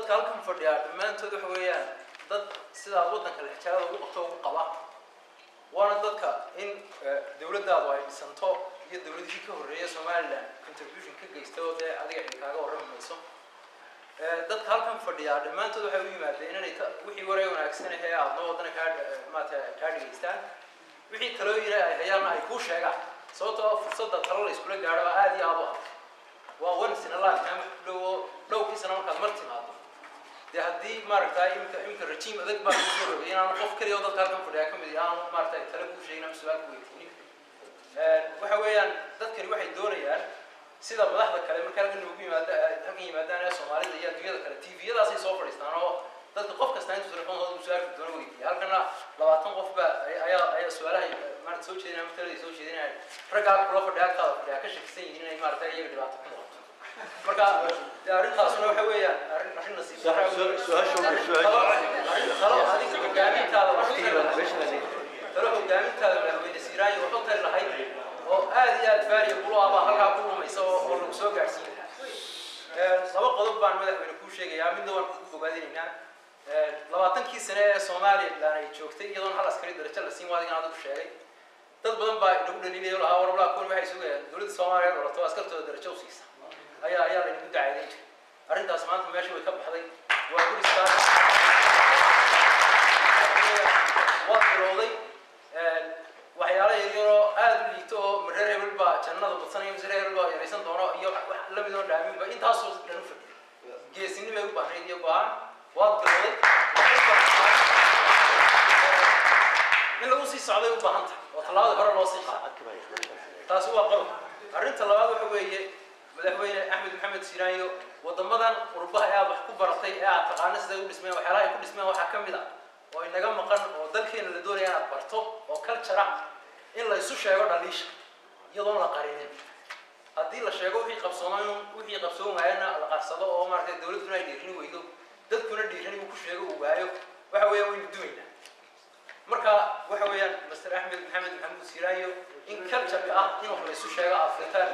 Dadka halkan fadhiya dhammaantood waxa weeyaan dad sidaad waddanka lexjaalada ugu qabto ugu qaba, waana dadka in dowladdaadu ay dhisanto iyo dowladihii ka horreeya Somaliland contribution ka geysta oo dee adiga cidi kaaga warrami mayso. Dadka halkan fadhiya dhammaantood waxay u yimaadeen inay wixii wareeg wanaagsan ahee aad noo waddana kaa maarata kaa dhegaystaan, wixii talooyina ay hayaanna ay kuu sheegaan, sababtoo ah fursadda talo la iskula gaadho waa aad iyo aad u adag. Waa once in a lifetime wax ku dhow oo dhowrkii sano markaad mar timaado. Dee haddii maaragtay imika regime adag baa lagu soo rogay inaanu qof keliya oo dadka halkan fadhiya ka mid aanu maaragtay talo kuu sheegin ama su-aal ku weydiinin. Waxa weeyaan dadkani waxay doonayaan sida madaxda kale marka halkan noogu yimaada, halkan yimaadaan ee Soomaalida iyo adduunyada kale, TV-yadaasay soo fadhiistaan oo dadka qof kasta intuu telefonkooda uu su-aalku doono weydiiya. Halkana 20 qof baa ayaa su-aalaha maarata soo jeedinaya ama taladay soo jeedinaya. Raggaa kula fadhiya, agtaada fadhiya, ka shakisan yihiin inay maarata iyaga dhibaato ku noqoto. Marka dee arrintaasuna waxa weeyaan arrin nasiib darro ah. Arrin talo adiga hogaamintaada wax u tari lahayd, talo hogaamintaada madaxweyne Siiraanyo wax u tari lahayd oo aad iyo aad valuable u ah baa halkaa ku lumaysa oo lagu soo gaadhsiin lahaa. Laba qodob baan madaxweyne kuu sheegayaa, midna waan kugu bogaadinaynaa. 20-kii sane ee Somaliland ay joogtay iyadoon hal askari darajo la siin, waa adigan adigu sheegay. Dad badan baa inagu dhaliilaya lahaa, warblaa kuwan waxay sugayaan dowladda Soomaaliya dhalato askartooda darajo u siisa, ayaa laynagu dacaadeyn jiray. Arrintaas maanta meesha way ka baxday, waa good start, waad bilowday. Waxyaala yaryaroo aada u liito oo mareer hebel baa jannada badsanaya mise reer hebel baa yaraysan doono iyo wax lamid oo dhaaminba intaasoo dhan u fadhiya, geesinimay u baahnayd iyo go-aan, waad bilowday. In lagu sii socday u baahan tahay oo tallaabada hore loo sii qaado. Taasi waa qodob. Arrinta labaad waxa weeye, madaxweyne Axmed Maxamed Siiraanyo, waddamadan qurbaha ee aad wax ku baratay ee aad taqaano siday u dhismeen, waxyaalaha ay ku dhismeen waxaa ka mid ah oo inaga maqan oo dalkeena la doonaya inaad barto oo culture ah in la isu sheego dhaliisha iyadoon la qarinin. Haddii la sheego wixii qabsoomay, wixii qabsoon waayana la qarsado oo maaragtay dowladduna ay dhiirini weydo, dadkuna dhiirini uu ku sheego uu waayo, waxa weeyaan waynu dumaynaa. Marka waxa weeyaan, Master Axmed Maxamed Maxamuud Siiraayo, in culture-ka ah in wax la isu sheego aad fiirtaan.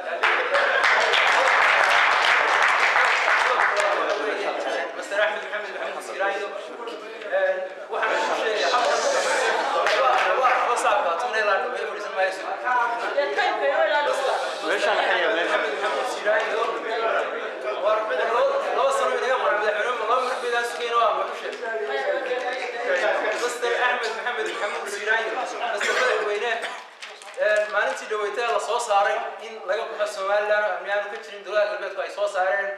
Master Axmed Maxamed Maxamuud Siiraayo, waxaan ku sheegaya halkan laba saacba tobna ilaa dhammeeyo fadhiisan maayo. Maxamed Maxamuud Siiraayo, war 2 sano inaga mara madaxweyne, laba mar baydaan sugayn oo aan wax u sheegay. Master Axmed Maxamed Maxamuud Siiraayo, Master madaxweyne, maalintii dhaweytay la soo saaray in laga baxo Somaliland oo amni aanu ka jirin, dowladaha galbeedku ay soo saareen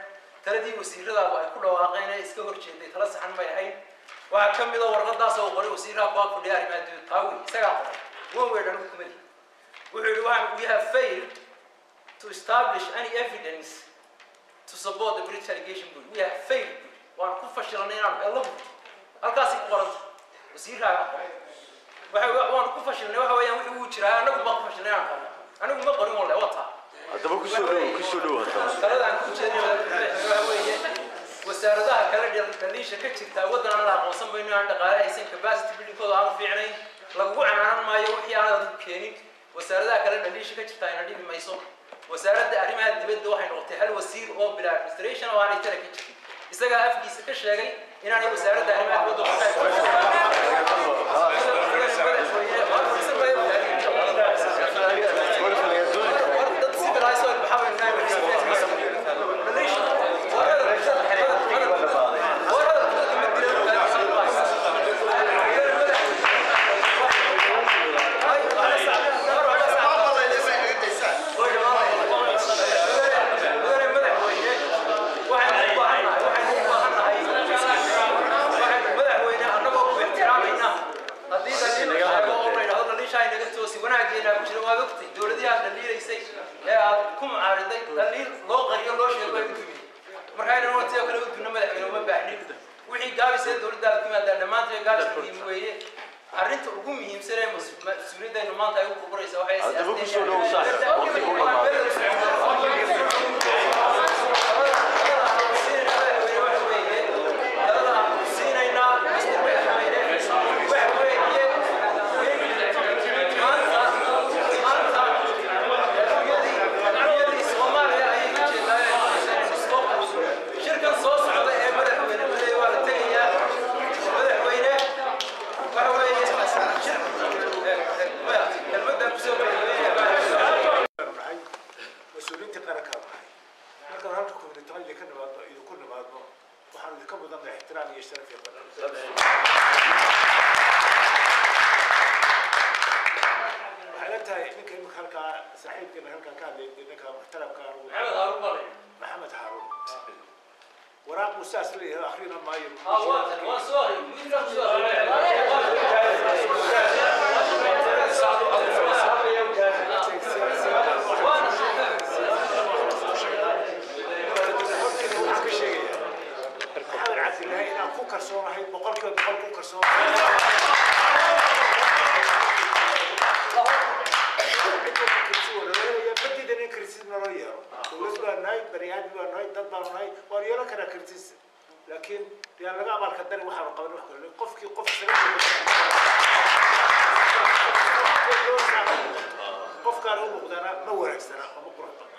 taladii wasiiradaadu ay ku dhawaaqeen ee iska horjeeday, tala saxan may ahayn. Waxaa ka mid a warqadaas oo qoray wasiirka ku fadhiya arrimaha dibadda Taawi, isagaa qoray, one word anigu kuma lihi. Wuxuu yidhi waxaan, "We have failed to establish any evidence to support the British allegation," buu. "We have failed," buu, waan ku fashilanay inaanu hello buu. Halkaasay ku qoranta, wasiirkaaga qoray. Waxa waan ku fashilnay waxa weeyaan wixii uu jiraa, anagu baan ku fashilnay inaan qorno, anigu ma qorin walle wataa. Haddaba kusoo dhow, kusoo dhow haddaba. Talada aan ku jeedinay waxa weeye, wasaaradaha kale dhaliisha ka jirta waddan aan la aqoonsan bayno, aan dhaqaale haysan, capacity buildingkooda aanu fiicnayn, lagugu canaanan maayo wixii aanad adigu keenin. Wasaaradaha kale dhaliisha ka jirta ayna dhibi mayso. Wasaaradda arrimaha dibadda waxay noqotay hal wasiir oo bila administration oo aanay tala ka jirin. Isagaa afkiisa ka sheegay inaanay wasaaradda arrimaha dibadda ku dad civilized oo maxaa weyn. Madaxweyne, annagoo ku ixtiraamayna, haddii dhaliil la sheego oo la yidhahdo dhaliisha ay naga toosi, wanaageena ku jira, waad ogtay dowladihii aad dhaliilaysay ee aad ku mucaariday dhaliil loo qariyo loo sheego ay u dumiyey. Marka inaan wati oo kale u dunno madaxweyne uma baahnin. Wixii gaabis ee dowladdaada ku yimaadaan dhammaantood gaabis muhiim weeye. Arrinta ugu muhiimsan ee mas-uuliyadaynu maanta ay u burburaysa waxay Haddaba kusoo dhow saaxiib, waqtigu u dhamaaday. Talada aan ku siinaynaa Mr. Madaxweyne waxa weeye in maanta adduunyadii Soomaaliya ayay u jeedaa shirkan soo socda ee madaxweyne. ka hadlay ninka muxtaramka anigu. Maxamed Haaruun baa la yidhi. Maxamed Haaruun waraaq uu saas leeyahay, akhrina maayo. Ah, waa tan, waan soo akhriyay, midkaan soo akhriyay. Waana soo. Waxaan ka sheegayaa Maxamed Cabdilaahi inaan ku kalsoonahay, 100% ku kalsoonahay. Badidan in criticism naloo yeelo, dowlad baa nahay, bani aadmi baa nahay, dad baa nahay, waan yeelan karaa criticism, laakiin yaan laga abaalka darin waxaanu qaban. Wax kale qofkii qof isaga qofkaan u muuqdana ma wanaagsana oo ma qurux badna.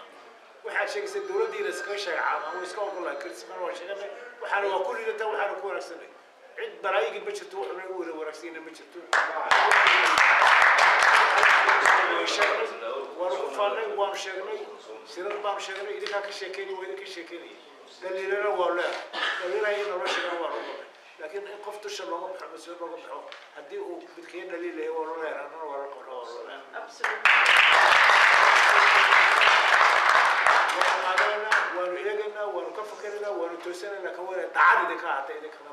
Waxaad sheegaysa dowladdiina iskaga sheega caama way iska ogolahay criticism, waa sheeganay, waxaana waa ku liidata, waxaana ku wanaagsanay. Cid balaayigii ma jirto, wuxuuna u wada wanaagsanyna ma jirto. Sheegnay, waanu ku faannay, waanu sheegnay, sirar baanu sheegnay, idinkaa ka sheekeynay, waa idinka sheekeynayay. Dhaliilana waa leedahay, dhaliilaha in naloo sheegana waa loo, laakiin in qof dusha looga baxo, mas-uul looga baxo, haddii uu midkiyo dhaliil yahay waa loo leeyahay, annana waa la qabna, waa loo leeyahay. Waanu qaadanaynaa, waanu eegaynaa, waanu ka fakeraynaa, waanu toosanaynaa. Ka wada daacad idinka ahaatay idinkana.